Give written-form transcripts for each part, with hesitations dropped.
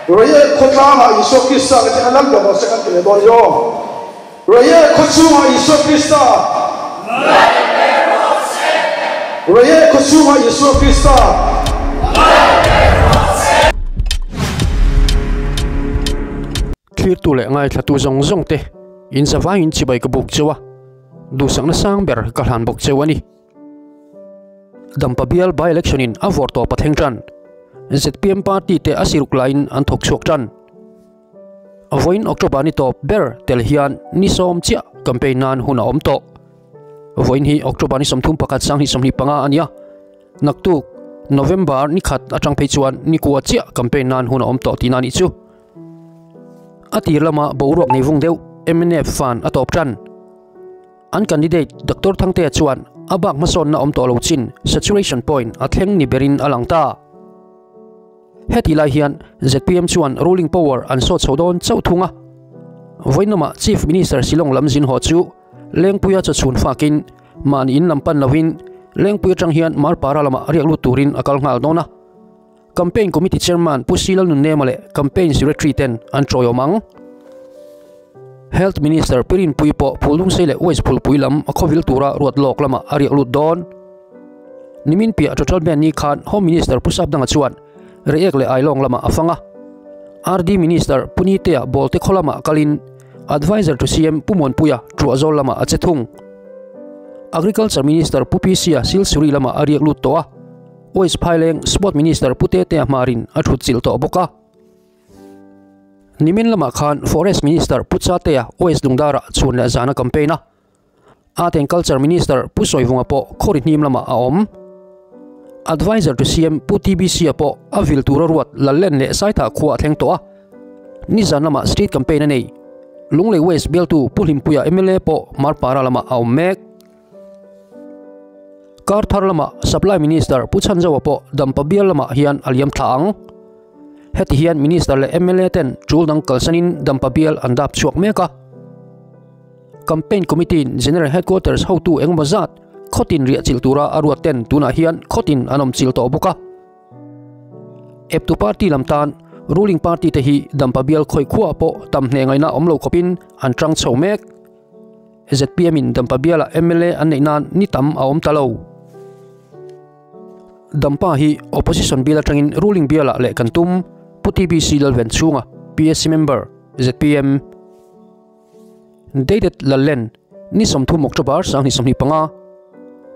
Reiek khawtlangah Isua Krista kan tih kha Lal ber rawh se kan ti leh dawn a ni aw. Reiek khawchhungah Isua Krista. Lal ber rawh se. Reiek khawchhungah Isua Krista. Lal ber rawh se. Thlirtu leh ngaithlatu zawng zawng te in zavaiin chibai ka buk cheu a, duhsakna sang ber ka hlan bawk cheu a ni. Dampa bial by-election in a vawr tawp a thleng tan. Zpm party te a siruk laiin an thawk chhuak tan. Vawiin October ni tawp ber tel hian ni sawm chiah campaign nan hun a awm tawh. Vawiin hi October ni 31 2025 a nia. Naktuk November ni khat atang phei chuan ni kua chiah campaign nan hun a awm tawh tihna a nih chu. A tir lama boruak nei vung deuh mnf fan a tawp tan. An candidate Doctor Thangtea chuan a bak hmasawnna awm tawh lo chin saturation point a thleng ni berin a lang ta. Heti lai hian zpm chuan ruling power an sawt chho dawn chauh thung a. Vawiin lamah Chief Minister Shillong lam zin haw chu Lengpuia chawchhun fakin mahni in lam pan lovin Lengpui atang hian Marpara lamah riak lut turin a kal nghal dawn a. Campaign Committee Chairman Pu Silal Nunnema leh Campaign Secretary ten an tawiawm ang. Health Minister Pi Rinpuii pawh Phuldungsei leh West Phulpui lam a khawvil tura ruat lawk lamah a riak lut dawn. Nimin piah Total Ban ni khan Home Minister Pu Sapdanga chuan Reiek leh Ailawng lamah a fang a. RD Minister Pu Nitea Bawlte khaw lamah kalin Adviser to CM Pu Muanpuia Truahzawl lamah a che thung. Agriculture Minister Pu PC-a Silsuri lamah a riak lut tawh a. West Phaileng Sport Minister Pu Tetea Hmarin a thut chilh tawh bawk a. Nimin lamah khan Forest Minister Pu Chatea West Lungdarah chhun leh zan a campaign a. Art and Culture Minister Pu Sawivunga pawh khawri hnim lamah a awm. Adviser to CM Pu TBC-a pawh a vil tura ruat Lallen leh Saithah khua a thleng tawh a. Nizan lamah street campaign a nei. Lunglei West bialtu Pu Hlimpuia mla pawh Marpara lamah a awm mek. Kar thar lamah Supply Minister Pu Chhanzoa pawh Dampa bial lamah hian a liam thla ang. Heti hian Minister leh mla ten tul dang kalsanin Dampa bial an dap chhuak mek a. Campaign Committee in General Headquarters hotu engemaw zat khawtin riah chilh tura a ruat ten tunah hian khawtin an awm chilh tawh bawk a. Eptu party lam tan ruling party te hi Dampa bial khawi khuaah pawh tam hneh ngaihna awm lo khawpin an tang chho mek. Zpm in Dampa bialah mla an neih nan ni tam a awm ta lo. Dampa hi opposition bial atangin ruling bialah leh kan tum, Pu TBC Lalven chhunga PSC member, zpm. Dated Lallen, ni 30 October 2025.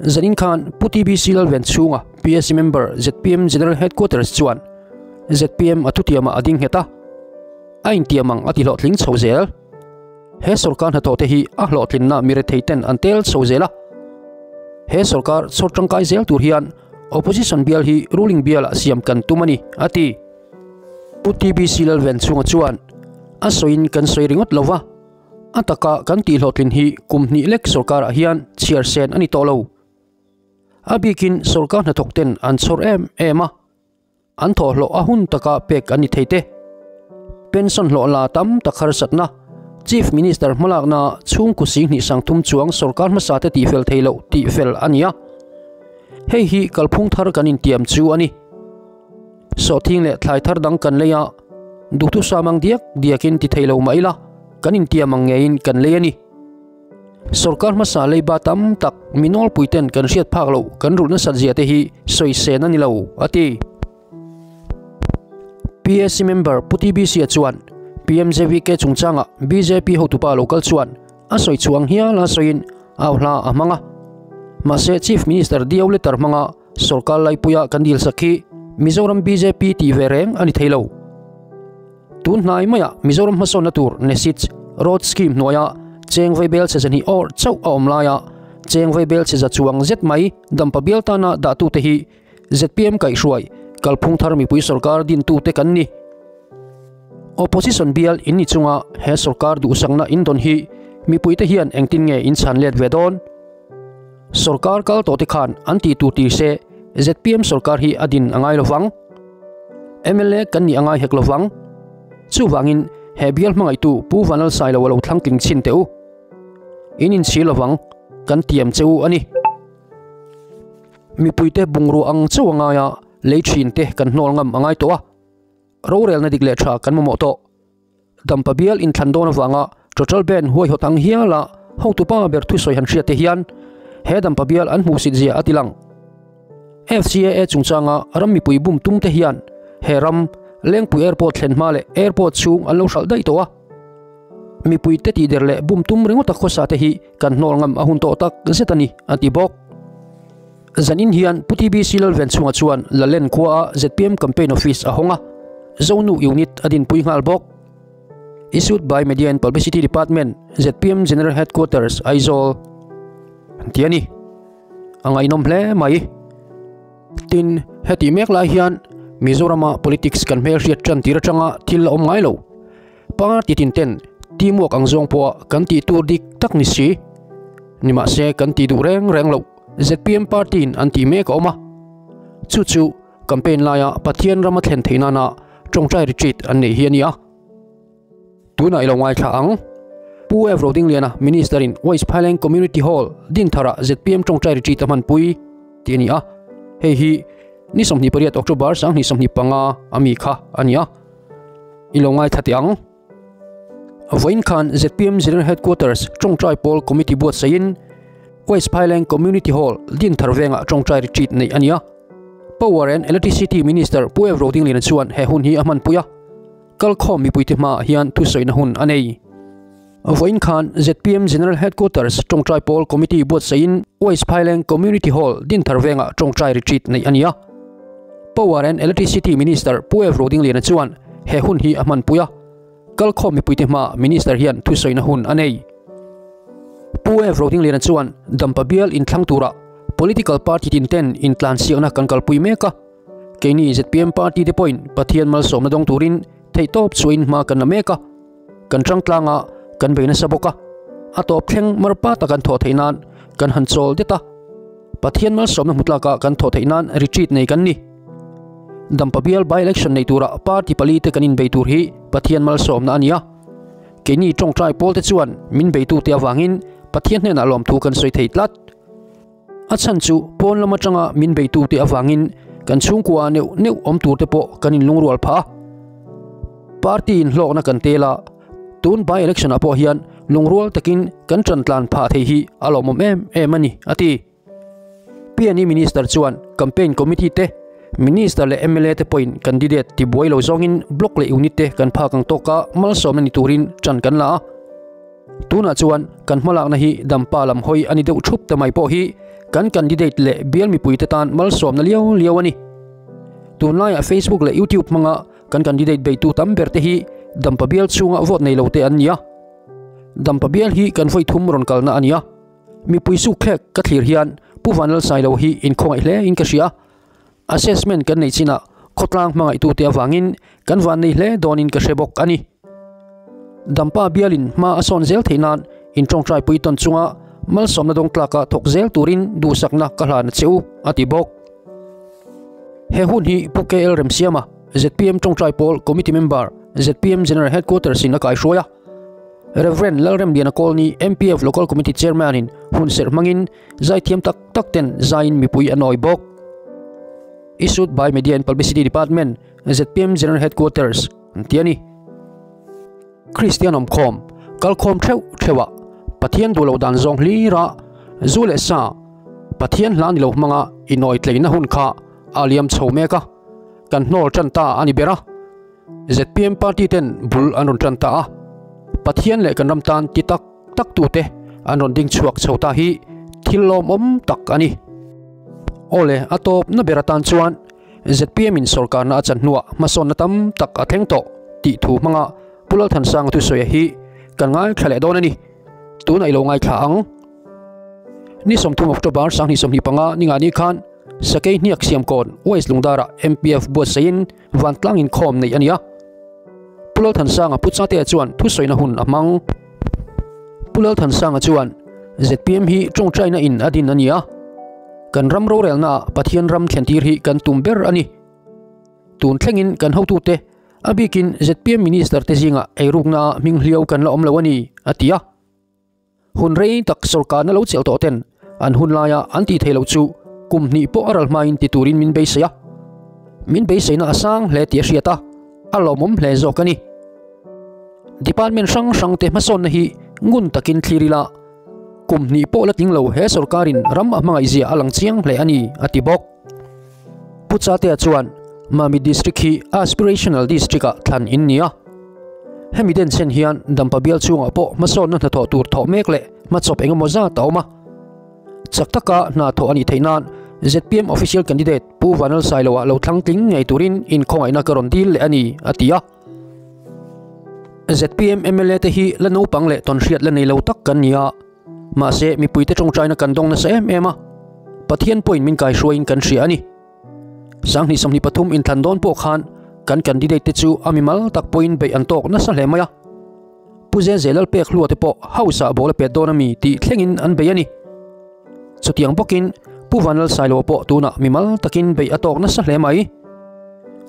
Zanin khan Pu TBC Lalven chhunga PSC member, zpm General Headquarters chuan zpm a thutiamah a ding nghet a, a intiam ang a ti hlawhtling chho zel. He sorkar hnathawh te hi a hlawhtlinna mi rethei ten an tel chho zel a. He sorkar chhawr tangkai zel tur hian opposition bial hi ruling bialah siam kan tum a ni, a ti. Pu TBC Lalven chhunga chuan, A sawiin kan sawi ringawt lo va, a taka kan tih hlawhtlin hi kum hnih lek sorkarah hian chhiar sen a ni tawh lo. A bikin sorkar hnathawk ten an chhawr em em a. An thawhhlawh a hun taka pek an ni thei te. Pension hlawh la tam tak harsatna, Chief Minister hmalakna chhungkaw 20 30 chuang sorkar hmasa te tihfel thei loh tihfel a ni a. Hei hi kalphung thar kan intiam chu a ni. Sawhthing leh thlai thar dang kan lei a, duhthusam ang diak diakin ti thei lo mah ila, kan intiam ang ngeiin kan lei a ni. Sorkar hmasa leiba tam tak mi nawlpui ten kan hriat phak loh kan rulh nasat zia te hi sawi sen a ni lo, a ti. PAC member Pu TBC-a chuan PMJVK chungchanga bjp hotupa lo kal chuan a sawi chhuang hial a sawiin au hla a hmang a. Mahse Chief Minister Dio letter hmanga sorkar laipuia kan dil sak hi Mizoram bjp tih ve reng a ni thei lo. Tun hnai maiah Mizoram hmasawnna tur NESIDS Road Scheme hnuaia cheng vaibel chhe zahnih awr chauh a awm laia cheng vaibel chhe za chuang zet mai dampa bial tana dahtute hi zpm kaihhruai kalphung thar mipui sorkar dintute kan ni. Opposition bial in ni chunga he sorkar duhsakna in dawn hi mipuite hian engtin nge in chhan let ve dawn? Sorkar kal tawhte khan an tih tur ti se zpm sorkar hi a din a ngai lovang. Mla kan nih a ngai hek lovang. Chuvangin he bial hmangaihtu Pu Vanlalsailo a lo thlang tling chhin teh u. In inchhir lovang kan tiam che u a ni. Mipuite bungrua ang chauh a ngai a, lei thin te kan hnawl ngam a ngai tawh a. Rorelna dik leh tha kan mamawh tawh. Dampa bial inthlan dawn avanga Total Band huaihawt ang hiala hotupa ber thusawi han hriat te hian he Dampa bial an hmuhsit zia a tilang. FCAA chungchanga ram mipui bum tum te hian he ram Lengpui Airport thlen hma leh airport chhung an lo hralh daih tawh a. Mipui te tihder leh bum tum ringawta khawsa te hi kan hnawl ngam a hun tawh tak zet a ni, a ti bawk. Zanin hian Pu TBC Lalvenchhunga chuan Lalen khuaa zpm Campaign Office a hawng a, Zonu Unit a dinpui nghal bawk. Issued by Media and Publicity Department, zpm General Headquarters, Aizawl. Ti a ni. A ngaihnawm hle mai. Tin, hetih mek lai hian Mizorama politics kan hmelhriat tan tir atanga thil a awm ngai lo. Party tin ten teamwork ang zawng pawha kan tih tur dik tak ni si. Nimahse kan tih duh reng reng loh zpm party in an tih mek a awm a. Chu chu campaign laia Pathian rama thlen theih nana tawngtai retreat an neih hi a ni a. Tunah i lo ngaithla ang. Pu Ev Rodingliana Minister in West Phaileng Community Hall Dinthara zpm tawngtai retreat a hmanpui tih a ni a. Hei hi ni 28 October 2025 a mi kha a ni a. I lo ngaithla teh ang. Vawiin khan zpm General Headquarters tawngtai pawl committee buatsaihin West Phaileng Community Hall Dinthar vengah tawngtai retreat neih a ni a. Power and Electricity Minister Pu Ev Rodingliana chuan he hun hi a hmanpui a. Kalkhawm mipuite hmaah hian thusawina hun a nei. Vawiin khan zpm General Headquarters tawngtai pawl committee buatsaihin West Phaileng Community Hall Dinthar vengah tawngtai retreat neih a ni a. Power and Electricity Minister Pu Ev Rodingliana chuan he hun hi a hmanpui a. Kalkhawm mipuite hmaah Minister hian thusawina hun a nei. Pu Ev Rodingliana chuan Dampa bial inthlang turah political party tin ten intlansiakna kan kalpui mek a. Keini zpm party te pawhin Pathian malsawmna dawng turin theihtawp chuain hma kan la mek a, kan tang tlang a, kan bei nasa bawk a, a tawp thleng marpa tak an thawh theih nan kan han chawl det a, Pathian malsawmna hmu tlaka kan thawh theih nan retreat nei kan ni. Dampa bial by election nei tura party pali te kan inbei tur hi Pathian malsawmna a ni a, keini tawngtai pawl te chuan min beitute avangin Pathian hnenah lawmthu kan sawi thei tlat. A chhan chu pawn lam atanga min beitute avangin kan chhungkua neuh neuh awm turte pawh kan inlungrual phah a. Party in hlawkna kan tel a, tun by election ah pawh hian lungrual takin kan tan tlan phah thei hi a lawmawm em em a ni, a ti. PNE Minister chuan campaign committee te, Minister leh mla te pawhin candidate tibuai lo zawngin block leh unit te kan phak ang tawka malsawmna ni turin tan kan la a. Tunah chuan kan hmalakna hi Dampa lam hawi a ni deuh thup ta mai pawh hi kan candidate leh bial mipuite tan malsawmna liau liau a ni. Tunlaiah Facebook leh YouTube hmanga kan candidate beitu tam ber te hi Dampa bial chhunga vote nei lo te an ni a. Dampa bial hi kan vawi thum rawn kalna a ni a. Mipui sukthlek ka thlir hian Pu Vanlalsailo hi inkhawngaih hle in ka hria. Assessment kan neih chinah khawtlang hmangaihtute avangin kan van nei hle dawnin ka hre bawk a ni. Dampa bialin hma a sawn zel theih nan in tawngtai pui tawn chunga malsawmna dawng tlaka thawk zel turin duhsakna ka hlan a che u, a ti bawk. He hun hi Pu KL Remsiama, zpm tawngtai pawl committee member, zpm General Headquarters in a kaihruai a. Rev. Lalremliana Kawlni, MPF Local Committee Chairman in hun serh hmangin Zaithiam tak tak ten zaiin mipui an awi bawk. Issued by Media and Publicity Department, zpm General Headquarters, an ti a ni. Kristian awmkhawm, kalkhawm theuh theuhah Pathian duh loh dan zawng hlira zu leh sa Pathian hla ni lo hmanga inawi tleina hun kha a liam chho mek a, kan hnawl tan ta a ni ber a. Zpm party ten bul an rawn tan ta a, Pathian leh kan ram tan ti tak tak tute an rawn ding chhuak chho ta hi thil lawmawm tak a ni. Awle, a tawpna ber atan chuan zpm in sawrkarna a chan hnuah hmasawnna tam tak a thleng tawh tih thu hmanga Pu Lalthansanga thusawi hi kan ngaithla leh dawn a ni. Tunah i lo ngaithla ang. Ni 30 October 2025 ningani khan Sakei hniak siamkawn West Lungdara MPF buatsaihin vantlang inkhawm neih a ni a. Pu Lalthansanga Pu Chatea chuan thusawina hun a hmang. Pu Lalthansanga chuan zpm hi tawngtaina in a din a ni a, kan ram rorelnaah Pathian ram thlentir hi kan tum ber a ni. Tun thlengin kan hotute, a bikin zpm Minister te zingah eiruknaah hming hliau kan la awm lo a ni, a ti a. Hun rei tak sawrkarna lo chelh tawh ten an hun laia an tih theih loh chu kum hnih pawh a ral hmain ti turin min beisei a. Min beiseina a sang hle tih a hriat a. a lawmawm hle zawk a ni. Department hrang hrangte hmasawnna hi ngun takin thlir ila, kum hnih pawh la tling lo he sorkarin ram a hmangaihzia a lang chiang hle a ni, a ti bawk. Pu Chatea chuan Mamit District hi Aspirational District-ah thlan in ni a. Hemi denchhen hian Dampa bial chhungah pawh hmasawnna hnathawh tur thawh mek leh hmachawp engemaw zat a awm a. Chak taka hna thawh a nih theih nan zpm Official Candidate Pu Vanal Sailoa lo thlang tling ngei turin inkhawngaihna ka rawn dil leh a ni, a ti a. Zpm mla te hi la naupang leh tawnhriat la nei lo tak kan ni a, mahse mipuite tawngtaina kan dawng nasa em em a, Pathian pawhin min kaihruaiin kan hria a ni. Sanghnih 23 inthlan dawn pawh khan kan candidate te chu a mimal tak pawhin beih an tawk nasa hle mai a. Pu Zenze Lalpek hlua te pawh House ah ball a pet dawn a mi tih thlengin an bei a ni. Chutiang bawkin Pu Vanlalsailoa pawh tunah mimal takin beih a tawk nasa hle mai.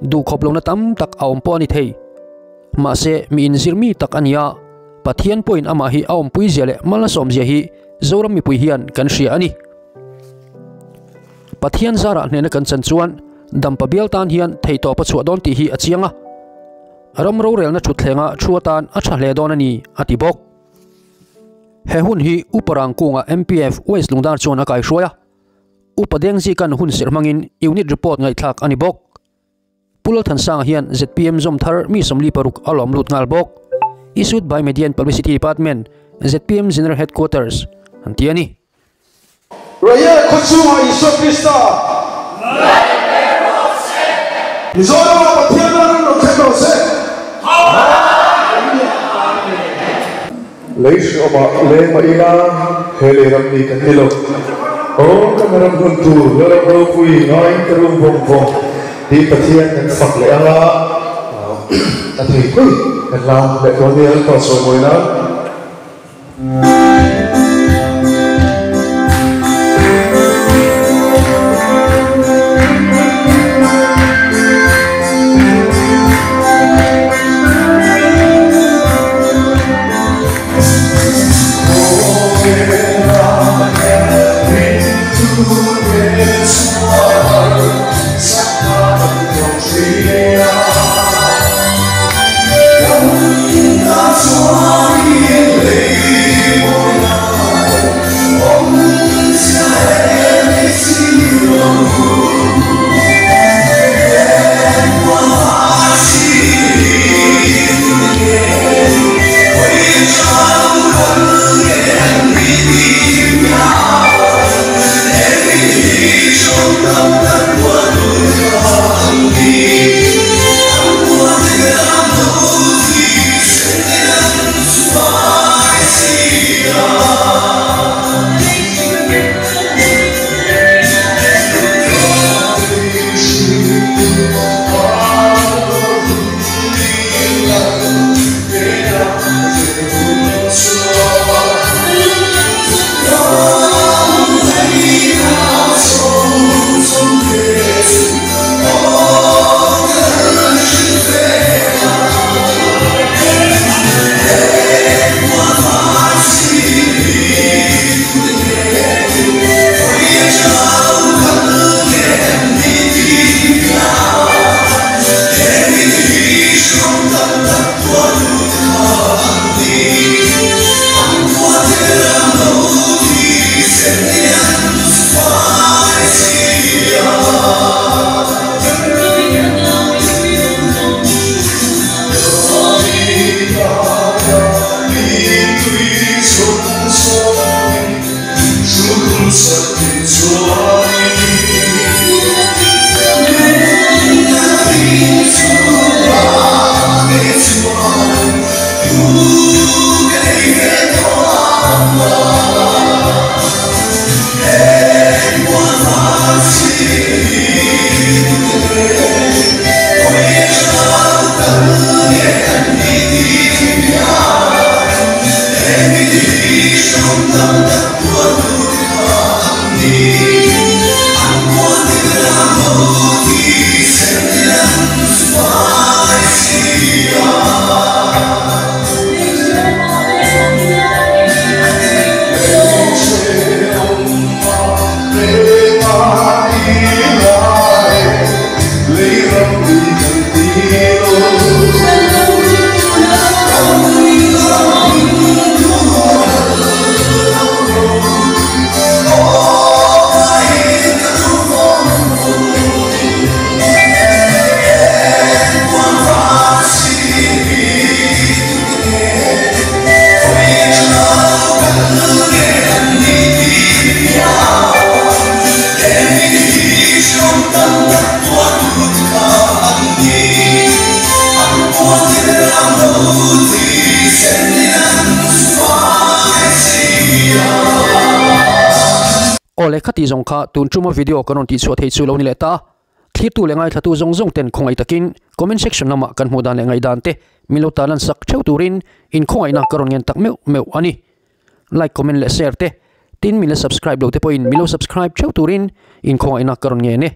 Duhkhawp lohna tam tak a awm pawh a ni thei. Mahse mi inzir mi tak a ni a, Pathian pawhin amah hi a awmpui zia leh mal a sawm zia hi Zoram mipui hian kan hria a ni. Pathian zarah hnehna kan chan chuan Dampa bial tan hian theihtawp a chhuah dawn tih hi a chiang a. Ram rorelna thutthlengah thu atan a tha hle dawn a ni, a ti bawk. He hun hi Upa Rangkunga MPF West Lungdar chuan a kaihruai a. Upa Dengzikan hun serh hmangin Unit Report ngaihthlak a ni bawk. Pu Lalthansanga hian zpm zawm thar mi 46 a lawm lut nghal bawk. Issued by Media and Publicity Department, zpm General Headquarters, an ti a ni. Reiek khaw chungah Isua Krista. Ngaih ve rawh se. Mizoramah Pathian ram lo thleng rawh se. Amen. Lei hriawmah leng mah ila, he lei ram ni kan ni lo. Aw kan ram hun tur la ram ropui ngaiin ka rum vawng vawng tih Pathian kan fak leh anga a thei pui kan la leh dawn nia Lalpa chawimawi nan. Aw le khati zawng kha tun tuma video kan rawn tihchhuah theih chu lo ni leh ta. Thlirtu leh ngaithlatu zawng zawng ten khawngaih takin comment section lamah kan hmuh dan leh ngaihdan te min lo tarlan sak theuh turin in khawngaihna ka rawn ngen tak meuh meuh a ni. Like, comment leh share te tin min la subscribe lo te pawhin min lo subscribe theuh turin in khawngaihna ka rawn ngen e.